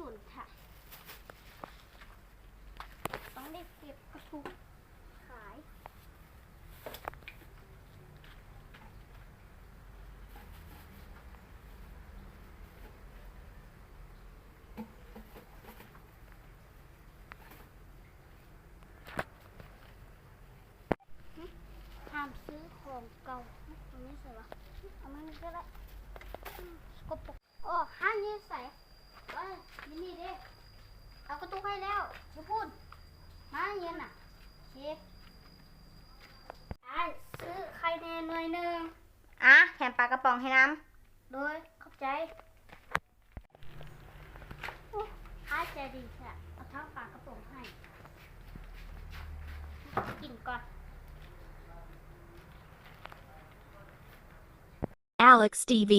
ຄົນຂາຍ ຕ້ອງໄດ້ເກັບກະທຸກຂາຍ. ຫ້າມຊື້ຂອງເກົ່າ. ເອົາໄວ້ໃສວະ? ເອົາມານີ້ກໍໄດ້. ສະກົບປົກ. ໂອ້ ຮ້ານຢູ່ໃສ? ເອີ ຢູ່ນີ້ເດ້. ເອົາກະຕຸກໃຫ້ແລ້ວ ຢູ່ພຸ້ນ. ມາເຢັນນະ. ໂອເຄ. ອ້າຍ ຊື້ໄຂ່ແດ່ໜ່ວຍໜຶ່ງ. ອາ ແຖມປາກະປ໋ອງໃຫ້ນຳ. ໂດຍ ຂອບໃຈ. ໂອ້ ອ້າຍໃຈດີແທ້ ເອົາທັງປາກະປ໋ອງໃຫ້. ກິນກ່ອນ. Alex T V.